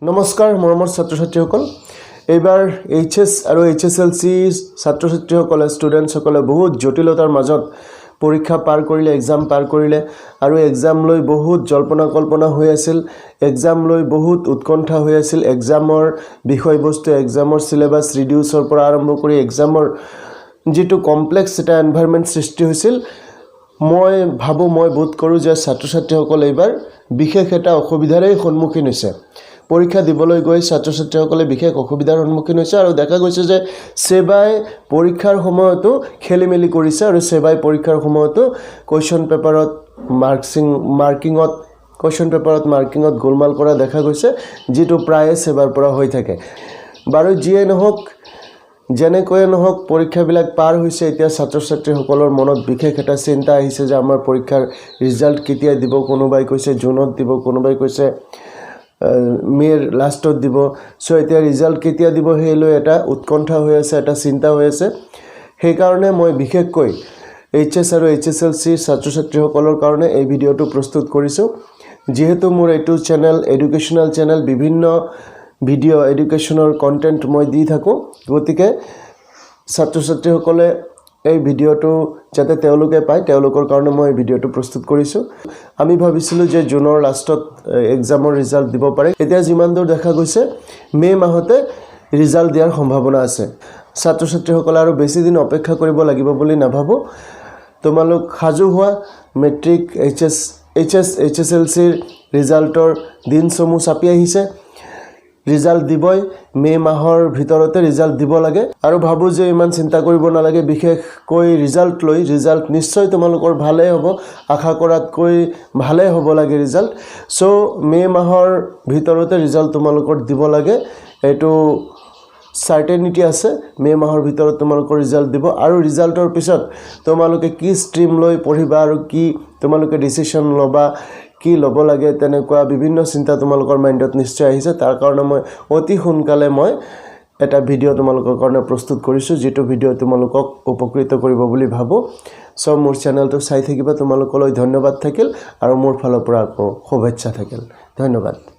নমস্কাৰ মৰমৰ ছাত্ৰ ছাত্ৰীসকল। এইবাৰ এইচ এছ আৰু এইচ এছ এল চি ছাত্ৰ ছাত্ৰীসকলে, ষ্টুডেণ্টছসকলে বহুত জটিলতাৰ মাজত পৰীক্ষা পাৰ কৰিলে, এক্সাম পাৰ কৰিলে আৰু এক্সাম লৈ বহুত জল্পনা কল্পনা হৈ আছিল, এক্সাম লৈ বহুত উৎকণ্ঠা হৈ আছিল। এক্সামৰ বিষয়বস্তু, এক্সামৰ চিলেবাছ ৰিডিউচৰ পৰা আৰম্ভ কৰি এক্সামৰ যিটো কমপ্লেক্স এটা এনভাইৰমেণ্ট সৃষ্টি হৈছিল, মই ভাবোঁ, মই বোধ কৰোঁ যে ছাত্ৰ ছাত্ৰীসকল এইবাৰ বিশেষ এটা অসুবিধাৰেই সন্মুখীন হৈছে। পৰীক্ষা দিবলৈ গৈ ছাত্ৰ ছাত্ৰীসকলে বিশেষ অসুবিধাৰ সন্মুখীন হৈছে আৰু দেখা গৈছে যে ছেবাই পৰীক্ষাৰ সময়তো খেলি মেলি কৰিছে আৰু ছেবাই পৰীক্ষাৰ সময়তো কুৱেশ্যন পেপাৰত মাৰ্কিঙত, কুৱেশ্যন পেপাৰত মাৰ্কিঙত গোলমাল কৰা দেখা গৈছে, যিটো প্ৰায়ে ছেবাৰ পৰা হৈ থাকে। বাৰু, যিয়ে নহওক, যেনেকৈয়ে নহওক, পৰীক্ষাবিলাক পাৰ হৈছে। এতিয়া ছাত্ৰ ছাত্ৰীসকলৰ মনত বিশেষ এটা চিন্তা আহিছে যে আমাৰ পৰীক্ষাৰ ৰিজাল্ট কেতিয়া দিব? কোনোবাই কৈছে জুনত দিব, কোনোবাই কৈছে মে'ৰ লাষ্টত দিব। চ' এতিয়া ৰিজাল্ট কেতিয়া দিব, সেই লৈ এটা উৎকণ্ঠা হৈ আছে, এটা চিন্তা হৈ আছে। সেইকাৰণে মই বিশেষকৈ এইচ এছ আৰু এইচ এছ এল চিৰ ছাত্ৰ ছাত্ৰীসকলৰ কাৰণে এই ভিডিঅ'টো প্ৰস্তুত কৰিছোঁ। যিহেতু মোৰ এইটো চেনেল এডুকেশ্যনেল চেনেল, বিভিন্ন ভিডিঅ', এডুকেশ্যনৰ কণ্টেণ্ট মই দি থাকোঁ, গতিকে ছাত্ৰ ছাত্ৰীসকলে এই ভিডিঅ'টো যাতে তেওঁলোকে পায়, তেওঁলোকৰ কাৰণে মই এই ভিডিঅ'টো প্ৰস্তুত কৰিছোঁ। আমি ভাবিছিলোঁ যে জুনৰ লাষ্টত এক্সামৰ ৰিজাল্ট দিব পাৰে। এতিয়া যিমান দূৰ দেখা গৈছে, মে' মাহতে ৰিজাল্ট দিয়াৰ সম্ভাৱনা আছে। ছাত্ৰ ছাত্ৰীসকলে আৰু বেছি দিন অপেক্ষা কৰিব লাগিব বুলি নাভাবোঁ। তোমালোক সাজু হোৱা। Matric, H S, H S L চিৰ ৰিজাল্টৰ দিন চমু চাপি আহিছে। ৰিজাল্ট দিবই, মে' মাহৰ ভিতৰতে ৰিজাল্ট দিব লাগে আৰু ভাবোঁ যে ইমান চিন্তা কৰিব নালাগে বিশেষকৈ ৰিজাল্ট লৈ। ৰিজাল্ট নিশ্চয় তোমালোকৰ ভালেই হ'ব, আশা কৰাতকৈ ভালেই হ'ব লাগে ৰিজাল্ট। চ' মে' মাহৰ ভিতৰতে ৰিজাল্ট তোমালোকৰ দিব লাগে, এইটো চাৰ্টেনিটি আছে। মে' মাহৰ ভিতৰত তোমালোকৰ ৰিজাল্ট দিব আৰু ৰিজাল্টৰ পিছত তোমালোকে কি ষ্ট্ৰীম লৈ পঢ়িবা আৰু কি তোমালোকে ডিচিশ্যন ল'বা, কি ল'ব লাগে, তেনেকুৱা বিভিন্ন চিন্তা তোমালোকৰ মাইণ্ডত নিশ্চয় আহিছে। তাৰ কাৰণে মই অতি সোনকালে মই এটা ভিডিঅ' তোমালোকৰ কাৰণে প্ৰস্তুত কৰিছোঁ, যিটো ভিডিঅ' তোমালোকক উপকৃত কৰিব বুলি ভাবোঁ। চ' মোৰ চেনেলটো চাই থাকিবা। তোমালোকলৈ ধন্যবাদ থাকিল আৰু মোৰ ফালৰ পৰা আকৌ শুভেচ্ছা থাকিল। ধন্যবাদ।